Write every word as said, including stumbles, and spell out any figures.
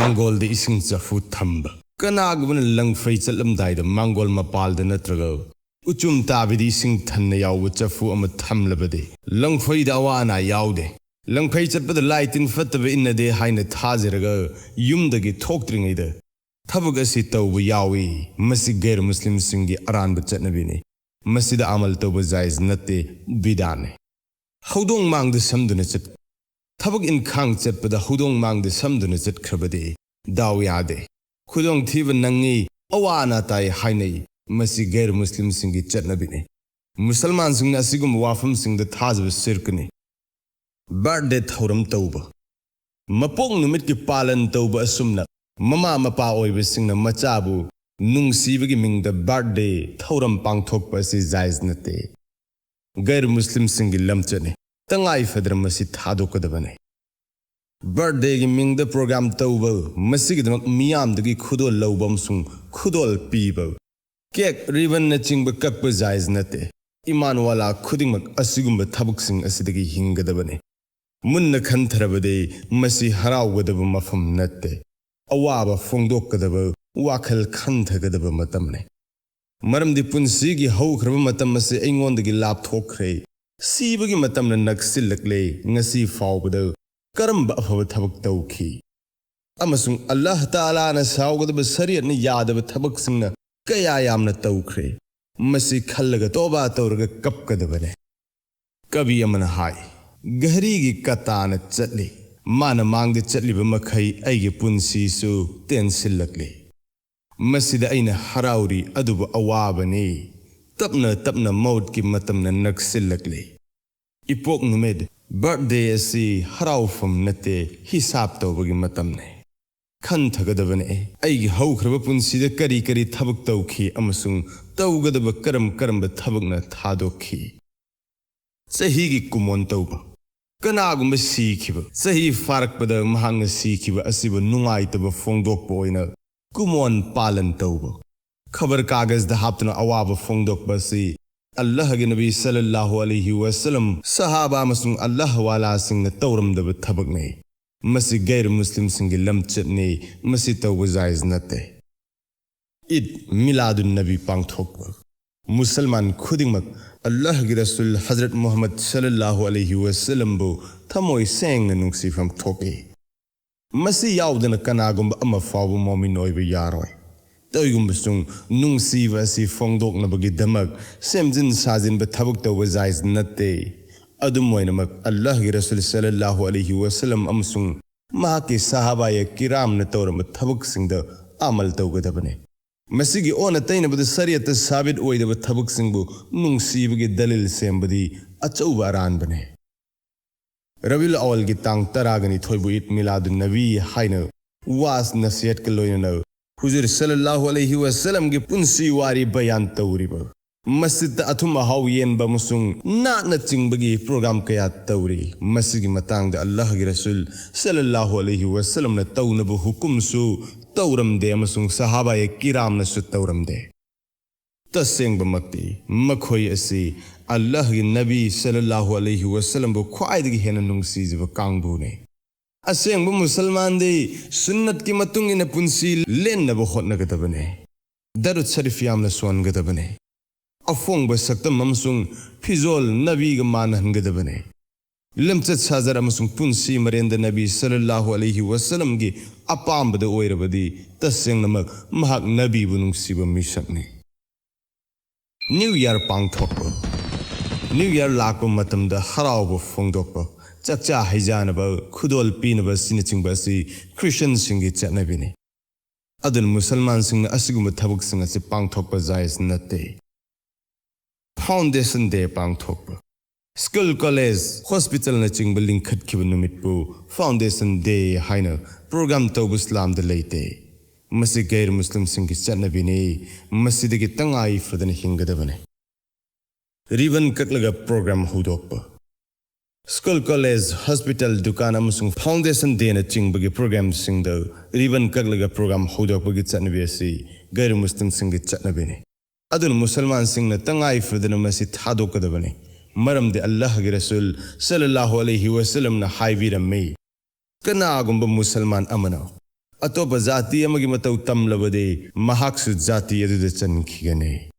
ꯃꯥꯡꯒꯣꯜꯗ ꯏꯁꯤꯡ ꯆꯐꯨ ꯊꯝꯕ꯫ ꯀꯅꯥꯒꯨꯝꯕꯅ ꯂꯪꯐꯩ ꯆꯠꯂꯝꯗꯥꯏꯗ ꯃꯥꯡꯒꯣꯜ ꯃꯄꯥꯜꯗ ꯅꯠꯇ꯭ꯔꯒ ꯎꯆꯨꯝ ꯇꯥꯕꯤꯗ ꯏꯁꯤꯡ ꯊꯟꯅ ꯌꯥꯎꯕ ꯆꯐꯨ ꯑꯃ ꯊꯝꯂꯕꯗꯤ ꯂꯪꯐꯩꯗ ꯑꯋꯥ ꯑꯅꯥ ꯌꯥꯎꯗꯦ꯫ ꯂꯪꯐꯩ ꯆꯠꯄꯗ ꯂꯥꯏ ꯇꯤꯟ ꯐꯠꯇꯕ ꯏꯟꯅꯗꯦ ꯍꯥꯏꯅ ꯊꯥꯖꯔꯒ ꯌꯨꯝꯗꯒꯤ ꯊꯣꯛꯇ꯭ꯔꯤꯉꯩꯗ ꯊꯕꯛ ꯑꯁꯤ ꯇꯧꯕ ꯌꯥꯎꯏ꯫ ꯃꯁꯤ ꯒꯩꯔ ꯃꯨꯁꯂꯤꯝꯁꯤꯡꯒꯤ ꯑꯔꯥꯟꯕ ꯆꯠꯅꯕꯤꯅꯤ꯫ ꯃꯁꯤꯗ ꯑꯃꯜ ꯇꯧꯕ ꯖꯥꯏꯖ ꯅꯠꯇꯦ, ꯕꯤꯗꯥꯅꯤ꯫ ꯍꯧꯗꯣꯡ ꯃꯥꯡꯗ ꯁꯝꯗꯨꯅ ꯆꯠ ꯊꯕꯛ ꯏꯟꯈꯥꯡ ꯆꯠꯄꯗ ꯍꯧꯗꯣꯡ ꯃꯥꯡꯗ ꯁꯝꯗꯨꯅ ꯆꯠꯈ꯭ꯔꯕꯗꯤ ꯗꯥꯎ ꯌꯥꯗꯦ꯫ ꯈꯨꯗꯣꯡꯊꯤꯕ ꯅꯪꯉꯤ, ꯑꯋꯥ ꯑꯅꯥ ꯇꯥꯏ ꯍꯥꯏꯅꯩ꯫ ꯃꯁꯤ ꯒꯩꯔ ꯃꯨꯁꯂꯤꯝꯁꯤꯡꯒꯤ ꯆꯠꯅꯕꯤꯅꯤ꯫ ꯃꯨꯁꯜꯃꯥꯟꯁꯤꯡꯅ ꯑꯁꯤꯒꯨꯝꯕ ꯋꯥꯐꯝꯁꯤꯡꯗ ꯊꯥꯖꯕ ꯁꯤꯔꯛꯀꯅꯤ꯫ ꯕꯥꯔꯊꯗꯦ ꯊꯧꯔꯝ ꯇꯧꯕ꯫ ꯃꯄꯣꯛ ꯅꯨꯃꯤꯠꯀꯤ ꯄꯥꯂꯟ ꯇꯧꯕ ꯑꯁꯨꯝꯅ ꯃꯃꯥ ꯃꯄꯥ ꯑꯣꯏꯕꯁꯤꯡꯅ ꯃꯆꯥꯕꯨ ꯅꯨꯡꯁꯤꯕꯒꯤ ꯃꯤꯡꯗ ꯕꯥꯔꯊꯗꯦ ꯊꯧꯔꯝ ꯄꯥꯡꯊꯣꯛꯄ ꯑꯁꯤ ꯖꯥꯏꯖ ꯅꯠꯇꯦ꯫ ꯒꯩꯔ ꯃꯨꯁꯂꯤꯝꯁꯤꯡꯒꯤ ꯂꯝꯆꯠꯅꯤ꯫ ꯇꯉꯥꯏ ꯐꯗ꯭ꯔ ꯃꯁꯤ ꯊꯥꯗꯣꯛꯀꯗꯕꯅꯤ꯫ ꯕꯥꯔꯊꯗꯦꯒꯤ ꯃꯤꯡꯗ ꯄ꯭ꯔꯣꯒ꯭ꯔꯥꯝ ꯇꯧꯕ, ꯃꯁꯤꯒꯤꯗꯃꯛ ꯃꯤꯌꯥꯝꯗꯒꯤ ꯈꯨꯗꯣꯜ ꯂꯧꯕ ꯑꯃꯁꯨꯡ ꯈꯨꯗꯣꯜ ꯄꯤꯕ, ꯀꯦꯛ, ꯔꯤꯕꯟꯅꯆꯤꯡꯕ ꯀꯛꯄ ꯖꯥꯏꯖ ꯅꯠꯇꯦ꯫ ꯏꯃꯥꯟꯋꯥꯂꯥ ꯈꯨꯗꯤꯡꯃꯛ ꯑꯁꯤꯒꯨꯝꯕ ꯊꯕꯛꯁꯤꯡ ꯑꯁꯤꯗꯒꯤ ꯍꯤꯡꯒꯗꯕꯅꯤ꯫ ꯃꯨꯟꯅ ꯈꯟꯊꯔꯕꯗꯤ ꯃꯁꯤ ꯍꯔꯥꯎꯒꯗꯕ ꯃꯐꯝ ꯅꯠꯇꯦ꯫ ꯑꯋꯥꯕ ꯐꯣꯡꯗꯣꯛꯀꯗꯕ, ꯋꯥꯈꯜ ꯈꯟꯊꯒꯗꯕ ꯃꯇꯝꯅꯤ꯫ ꯃꯔꯝꯗꯤ ꯄꯨꯟꯁꯤꯒꯤ ꯍꯧꯈ꯭ꯔꯕ ꯃꯇꯝ ꯑꯁꯤ ꯑꯩꯉꯣꯟꯗꯒꯤ ꯂꯥꯞꯊꯣꯛꯈ꯭ꯔꯦ꯫ ꯁꯤꯕꯒꯤ ꯃꯇꯝꯅ ꯅꯛꯁꯤꯜꯂꯛꯂꯦ꯫ ꯉꯁꯤ ꯐꯥꯎꯕꯗ ꯀꯔꯝꯕ ꯑꯐꯕ ꯊꯕꯛ ꯇꯧꯈꯤ? ꯑꯃꯁꯨꯡ ꯑꯜꯂꯥꯍ ꯇꯥꯂꯥꯅ ꯁꯥꯎꯒꯗꯕ ꯁꯔꯤꯌꯠꯅ ꯌꯥꯗꯕ ꯊꯕꯛꯁꯤꯡꯅ ꯀꯌꯥ ꯌꯥꯝꯅ ꯇꯧꯈ꯭ꯔꯦ꯫ ꯃꯁꯤ ꯈꯜꯂꯒ ꯇꯣꯕꯥ ꯇꯧꯔꯒ ꯀꯞꯀꯗꯕꯅꯦ꯫ ꯀꯕꯤ ꯑꯃꯅ ꯍꯥꯏ, "ꯘꯔꯤꯒꯤ ꯀꯇꯥꯅ ꯆꯠꯂꯤ, ꯃꯥꯅ ꯃꯥꯡꯗ ꯆꯠꯂꯤꯕ ꯃꯈꯩ ꯑꯩꯒꯤ ꯄꯨꯟꯁꯤꯁꯨ ꯇꯦꯟꯁꯤꯜꯂꯛꯂꯤ꯫ ꯃꯁꯤꯗ ꯑꯩꯅ ꯍꯔꯥꯎꯔꯤ, ꯑꯗꯨꯕꯨ ꯑꯋꯥꯕꯅꯤ꯫ ꯇꯞꯅ ꯇꯞꯅ ꯃꯧꯠꯀꯤ ꯃꯇꯝꯅ ꯅꯛꯁꯤꯜꯂꯛꯂꯤ꯫" ꯏꯄꯣꯛ ꯅꯨꯃꯤꯠ, ꯕꯥꯔꯊꯗꯦ ꯑꯁꯤ ꯍꯔꯥꯎꯐꯝ ꯅꯠꯇꯦ, ꯍꯤꯁꯥꯕ ꯇꯧꯕꯒꯤ ꯃꯇꯝꯅꯤ꯫ ꯈꯟꯊꯒꯗꯕꯅꯤ, ꯑꯩꯒꯤ ꯍꯧꯈ꯭ꯔꯕ ꯄꯨꯟꯁꯤꯗ ꯀꯔꯤ ꯀꯔꯤ ꯊꯕꯛ ꯇꯧꯈꯤ ꯑꯃꯁꯨꯡ ꯇꯧꯒꯗꯕ ꯀꯔꯝ ꯀꯔꯝꯕ ꯊꯕꯛꯅ ꯊꯥꯗꯣꯛꯈꯤ꯫ ꯆꯍꯤꯒꯤ ꯀꯨꯃꯣꯟ ꯇꯧꯕ꯫ ꯀꯅꯥꯒꯨꯝꯕ ꯁꯤꯈꯤꯕ ꯆꯍꯤ ꯐꯥꯔꯛꯄꯗ ꯃꯍꯥꯛꯅ ꯁꯤꯈꯤꯕ ꯑꯁꯤꯕꯨ ꯅꯨꯡꯉꯥꯏꯇꯕ ꯐꯣꯡꯗꯣꯛꯄ ꯑꯣꯏꯅ ꯀꯨꯃꯣꯟ ꯄꯥꯂꯟ ꯇꯧꯕ꯫ ꯈꯕꯔ ꯀꯥꯒꯖꯗ ꯍꯥꯞꯇꯨꯅ ꯑꯋꯥꯕ ꯐꯣꯡꯗꯣꯛꯄ ꯑꯁꯤ ꯑꯜꯂꯥꯍꯒꯤ ꯅꯕꯤ ꯁꯜꯂꯜꯂꯥꯍꯨ ꯑꯂꯩꯍꯤ ꯋꯥꯁꯜꯂꯝ, ꯁꯍꯥꯕꯥ ꯑꯃꯁꯨꯡ ꯑꯜꯂꯥꯍ ꯋꯥꯂꯥꯁꯤꯡꯅ ꯇꯧꯔꯝꯗꯕ ꯊꯕꯛꯅꯤ꯫ ꯃꯁꯤ ꯒꯩꯔ ꯃꯨꯁꯂꯤꯝꯁꯤꯡꯒꯤ ꯂꯝꯆꯠꯅꯤ꯫ ꯃꯁꯤ ꯇꯧꯕ ꯖꯥꯏꯖ ꯅꯠꯇꯦ꯫ ꯏꯗ ꯃꯤꯂꯥꯗꯨꯟ ꯅꯕꯤ ꯄꯥꯡꯊꯣꯛꯄ꯫ ꯃꯨꯁꯜꯃꯥꯟ ꯈꯨꯗꯤꯡꯃꯛ ꯑꯜꯂꯥꯍꯒꯤ ꯔꯁꯨꯜ ꯍꯖꯔꯠ ꯃꯨꯍꯝꯃꯗ ꯁꯜꯂꯜꯂꯥꯍꯨ ꯑꯂꯩꯍꯤ ꯋꯁꯜꯂꯝꯕꯨ ꯊꯃꯣꯏ ꯁꯦꯡꯅ ꯅꯨꯡꯁꯤꯐꯝ ꯊꯣꯛꯏ꯫ ꯃꯁꯤ ꯌꯥꯎꯗꯅ ꯀꯅꯥꯒꯨꯝꯕ ꯑꯃ ꯐꯥꯎꯕ ꯃꯣꯃꯤꯟ ꯑꯣꯏꯕ ꯌꯥꯔꯣꯏ꯫ ꯇꯧꯏꯒꯨꯝꯕꯁꯨꯡ ꯅꯨꯡꯁꯤꯕ ꯑꯁꯤ ꯐꯣꯡꯗꯣꯛꯅꯕꯒꯤꯗꯃꯛ ꯁꯦꯝꯖꯤꯟ ꯁꯥꯖꯤꯟꯕ ꯊꯕꯛ ꯇꯧꯕ ꯖꯥꯏꯖ ꯅꯠꯇꯦ꯫ ꯑꯗꯨꯝ ꯑꯣꯏꯅꯃꯛ, ꯑꯜꯂꯥꯍꯒꯤ ꯔꯁꯨꯜ ꯁꯜꯂꯜꯂꯥꯍꯨ ꯑꯂꯩꯍꯤ ꯋꯁꯜꯂꯝ ꯑꯃꯁꯨꯡ ꯃꯍꯥꯛꯀꯤ ꯁꯍꯥꯕꯥꯌꯦ ꯀꯤꯔꯥꯝꯅ ꯇꯧꯔꯝꯕ ꯊꯕꯛꯁꯤꯡꯗ ꯑꯃꯜ ꯇꯧꯒꯗꯕꯅꯤ꯫ ꯃꯁꯤꯒꯤ ꯑꯣꯟꯅ ꯇꯩꯅꯕꯗ ꯁꯔꯤꯌꯠꯇ ꯁꯥꯕꯤꯠ ꯑꯣꯏꯗꯕ ꯊꯕꯛꯁꯤꯡꯕꯨ ꯅꯨꯡꯁꯤꯕꯒꯤ ꯗꯂꯤꯜ ꯁꯦꯝꯕꯗꯤ ꯑꯆꯧꯕ ꯑꯔꯥꯟꯕꯅꯤ꯫ ꯔꯕꯤꯎꯜ ꯑꯋꯜꯒꯤ ꯇꯥꯡ ꯇꯔꯥꯒ ꯅꯤꯊꯣꯏꯕꯨ ꯏꯗ ꯃꯤꯂꯥꯗꯨꯟ ꯅꯕꯤ ꯍꯥꯏꯅ ꯋꯥꯁ ꯅꯁꯤꯍꯠꯀ ꯂꯣꯏꯅꯅ ꯍꯨꯖꯨꯔ ꯁꯜꯂꯜꯂꯥꯍꯨ ꯑꯂꯩꯍꯤ ꯋꯁꯜꯂꯝꯒꯤ ꯄꯨꯟꯁꯤ ꯋꯥꯔꯤ ꯕꯌꯥꯟ ꯇꯧꯔꯤꯕ, ꯃꯁꯖꯤꯗꯇ ꯑꯊꯨꯝ ꯑꯍꯥꯎ ꯌꯦꯟꯕ ꯑꯃꯁꯨꯡ ꯅꯥꯠꯅꯆꯤꯡꯕꯒꯤ ꯄ꯭ꯔꯣꯒ꯭ꯔꯥꯝ ꯀꯌꯥ ꯇꯧꯔꯤ꯫ ꯃꯁꯤꯒꯤ ꯃꯇꯥꯡꯗ ꯑꯜꯂꯥꯍꯒꯤ ꯔꯁꯨꯜ ꯁꯜꯂꯜꯂꯥꯍꯨ ꯑꯂꯩꯍꯤ ꯋꯁꯜꯂꯝꯅ ꯇꯧꯅꯕ ꯍꯨꯀꯨꯝꯁꯨ ꯇꯧꯔꯝꯗꯦ ꯑꯃꯁꯨꯡ ꯁꯍꯥꯕꯥꯌꯦ ꯀꯤꯔꯥꯝꯅꯁꯨ ꯇꯧꯔꯝꯗꯦ꯫ ꯇꯁꯦꯡꯕꯃꯛꯇꯤ, ꯃꯈꯣꯏ ꯑꯁꯤ ꯑꯜꯂꯥꯍꯒꯤ ꯅꯕꯤ ꯁꯜꯂꯜꯂꯥꯍꯨ ꯑꯂꯩꯍꯤ ꯋꯁꯜꯂꯝꯕꯨ ꯈ꯭ꯋꯥꯏꯗꯒꯤ ꯍꯦꯟꯅ ꯅꯨꯡꯁꯤꯖꯕ ꯀꯥꯡꯕꯨꯅꯤ꯫ ꯑꯁꯦꯡꯕ ꯃꯨꯁꯜꯃꯥꯟꯗꯤ ꯁꯨꯟꯅꯠꯀꯤ ꯃꯇꯨꯡ ꯏꯟꯅ ꯄꯨꯟꯁꯤ ꯂꯦꯟꯅꯕ ꯍꯣꯠꯅꯒꯗꯕꯅꯤ꯫ ꯗꯔꯨꯗ ꯁꯔꯤꯐ ꯌꯥꯝꯅ ꯁꯣꯟꯒꯗꯕꯅꯤ꯫ ꯑꯐꯣꯡꯕ ꯁꯛꯇꯝ ꯑꯃꯁꯨꯡ ꯐꯤꯖꯣꯜ ꯅꯕꯤꯒ ꯃꯥꯟꯅꯍꯟꯒꯗꯕꯅꯤ꯫ ꯂꯝꯆꯠ ꯁꯥꯖꯠ ꯑꯃꯁꯨꯡ ꯄꯨꯟꯁꯤ ꯃꯔꯦꯟꯗ ꯅꯕꯤ ꯁꯜꯂꯜꯂꯥꯍꯨ ꯑꯂꯩꯍꯤ ꯋꯁꯜꯂꯝꯒꯤ ꯑꯄꯥꯝꯕꯗ ꯑꯣꯏꯔꯕꯗꯤ, ꯇꯁꯦꯡꯅꯃꯛ ꯃꯍꯥꯛ ꯅꯕꯤꯕꯨ ꯅꯨꯡꯁꯤꯕ ꯃꯤꯁꯛꯅꯤ꯫ ꯅ꯭ꯌꯨ ꯏꯌꯥꯔ ꯄꯥꯡꯊꯣꯛꯄ꯫ ꯅ꯭ꯌꯨ ꯏꯌꯥꯔ ꯂꯥꯛꯄ ꯃꯇꯝꯗ ꯍꯔꯥꯎꯕ ꯐꯣꯡꯗꯣꯛꯄ, ꯆꯥꯛꯆꯥ ꯍꯩꯖꯥꯅꯕ, ꯈꯨꯗꯣꯜ ꯄꯤꯅꯕ ꯑꯁꯤꯅꯆꯤꯡꯕ ꯑꯁꯤ ꯈ꯭ꯔꯤꯁꯇꯤꯌꯟꯁꯤꯡꯒꯤ ꯆꯠꯅꯕꯤꯅꯤ꯫ ꯑꯗꯨꯅ ꯃꯨꯁꯜꯃꯥꯟꯁꯤꯡꯅ ꯑꯁꯤꯒꯨꯝꯕ ꯊꯕꯛꯁꯤꯡ ꯑꯁꯤ ꯄꯥꯡꯊꯣꯛꯄ ꯖꯥꯏꯖ ꯅꯠꯇꯦ꯫ ꯐꯥꯎꯟꯗꯦꯁꯟ ꯗꯦ ꯄꯥꯡꯊꯣꯛꯄ꯫ ꯁ꯭ꯀꯨꯜ, ꯀꯣꯂꯦꯖ, ꯍꯣꯁꯄꯤꯇꯥꯜꯅꯆꯤꯡꯕ ꯂꯤꯡꯈꯠꯈꯤꯕ ꯅꯨꯃꯤꯠꯄꯨ ꯐꯥꯎꯟꯗꯦꯁꯟ ꯗꯦ ꯍꯥꯏꯅ ꯄ꯭ꯔꯣꯒ꯭ꯔꯥꯝ ꯇꯧꯕ ꯏꯁꯂꯥꯝꯗ ꯂꯩꯇꯦ꯫ ꯃꯁꯤ ꯒꯩꯔ ꯃꯨꯁꯂꯤꯝꯁꯤꯡꯒꯤ ꯆꯠꯅꯕꯤꯅꯤ꯫ ꯃꯁꯤꯗꯒꯤ ꯇꯉꯥꯏ ꯐꯗꯅ ꯍꯤꯡꯒꯗꯕꯅꯤ꯫ ꯔꯤꯕꯟ ꯀꯛꯂꯒ ꯄ꯭ꯔꯣꯒ꯭ꯔꯥꯝ ꯍꯧꯗꯣꯛꯄ꯫ ꯁ꯭ꯀꯨꯜ, ꯀꯣꯂꯦꯖ, ꯍꯣꯁꯄꯤꯇꯥꯜ, ꯗꯨꯀꯥꯟ ꯑꯃꯁꯨꯡ ꯐꯥꯎꯟꯗꯦꯁꯟ ꯗꯦꯅꯆꯤꯡꯕꯒꯤ ꯄ꯭ꯔꯣꯒ꯭ꯔꯥꯝꯁꯤꯡꯗ ꯔꯤꯕꯟ ꯀꯛꯂꯒ ꯄ꯭ꯔꯣꯒ꯭ꯔꯥꯝ ꯍꯧꯗꯣꯛꯄꯒꯤ ꯆꯠꯅꯕꯤ ꯑꯁꯤ ꯒꯩꯔ ꯃꯨꯁꯂꯤꯝꯁꯤꯡꯒꯤ ꯆꯠꯅꯕꯤꯅꯤ꯫ ꯑꯗꯨꯅ ꯃꯨꯁꯜꯃꯥꯟꯁꯤꯡꯅ ꯇꯉꯥꯏ ꯐꯗꯅ ꯃꯁꯤ ꯊꯥꯗꯣꯛꯀꯗꯕꯅꯤ, ꯃꯔꯝꯗꯤ ꯑꯜꯂꯥꯍꯒꯤ ꯔꯁꯨꯜ ꯁꯜꯂꯜꯂꯥꯍꯨ ꯑꯂꯩꯍꯤ ꯋꯁꯜꯂꯝꯅ ꯍꯥꯏꯕꯤꯔꯝꯃꯤ, ꯀꯅꯥꯒꯨꯝꯕ ꯃꯨꯁꯜꯃꯥꯟ ꯑꯃꯅ ꯑꯇꯣꯞꯄ ꯖꯥꯇꯤ ꯑꯃꯒꯤ ꯃꯇꯧ ꯇꯝꯂꯕꯗꯤ ꯃꯍꯥꯛꯁꯨ ꯖꯥꯇꯤ ꯑꯗꯨꯗ ꯆꯟꯈꯤꯒꯅꯤ꯫